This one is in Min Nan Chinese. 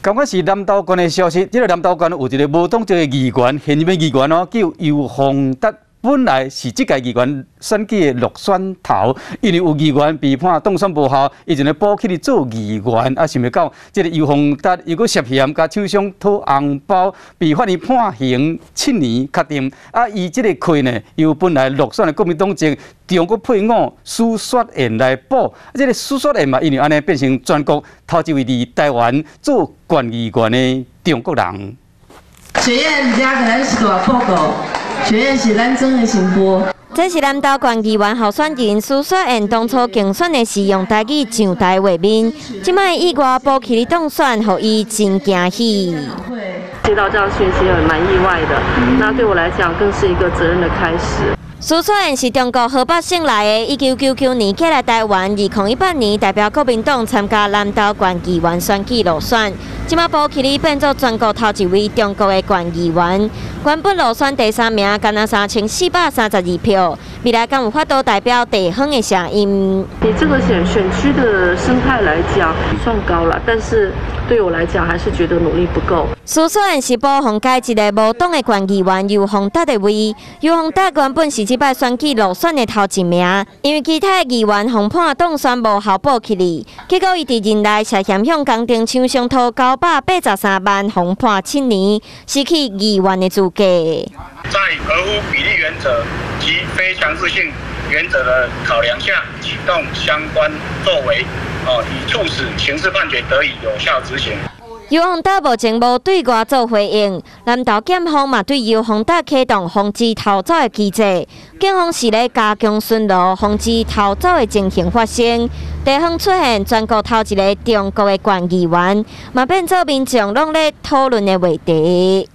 感覺是南投縣的消息，這個南投縣有一個無黨籍的議員，現任的議員哦，叫游宏達。本來是這屆議員選舉的落選頭，因為有議員被判當選無效，伊就咧補起來做議員，啊，想袂到這個游宏達又閣涉嫌共廠商討紅包，被法院判刑7年確定。啊，伊這個缺呢，由本來落選的國民黨籍中國配偶蘇雪燕來補。這個蘇雪燕嘛，因為按呢變成全國頭一位佇台灣做縣議員的中國人。雪燕，遮共咱一大報告。雪燕是咱庄的新婦。這是南投縣議員候選人蘇雪燕當初競選的時用台語上台衛冕，這擺意外補起當選，予伊真驚喜。接到這樣訊息也蠻意外的，那對我來講更是一個責任的開始。蘇雪燕是中國河北省來的，1999年嫁來台灣，2018年代表國民黨參加南投縣議員選舉落選，這擺補起來變做全國頭一位中國的縣議員。原本落選第三名，干焦3432票，未來敢有法度代表地方的聲音？以這個選區的生態來講，算高了，但是對我來講，還是覺得努力不夠。蘇雪燕是補予該一個無黨的縣議員游宏達的位，游宏達原本是這擺選舉落選的頭一名，因為其他議員予判當選無效補起來，結果伊佇任內涉嫌向工程廠商討983萬，予判7年，失去議員的資格。在合乎比例原則及非強制性原則的考量下，啟動相關作為，哦，以促使刑事判決得以有效執行。游宏達目前無對外做回應，南投檢方嘛對游宏達啟動防止逃走的機制，警方是咧加強巡邏，防止逃走的情形發生。地方出現全國頭一個中國的縣議員，嘛變做民眾攏咧討論的話題。